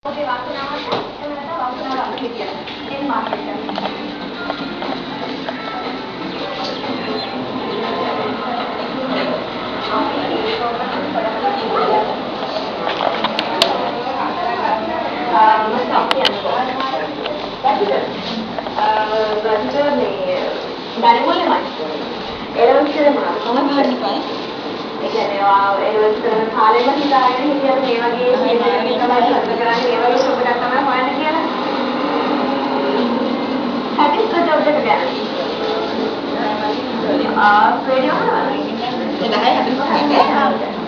ඔබේ වාසනාවන්ත එහෙම නැත්නම් වාසනාව අඩු හිටියද? එන්න මාකට් එකට. මට කියන්නකෝ. බජට් මේ දරිමුල්ලෙමයි. ඒ ලෙවල්ස් කරේ මොනවද? කොහොමද හරියන්නේ? ඒ කියන්නේ ඔයා ඒ ලෙවල්ස් කරන කාලෙම හිතාගෙන හිටියද මේ වගේ ෆීල්ඩ් එකකින් තමයි හදලා කරන්නේ, මේ වගේ ජොබ් එකක් තමයි හොයන්නේ කියලා? හැපිස්ද ජොබ් එක ගැන? ආ, රේඩියෝ මොනවද? ඒ 10 45.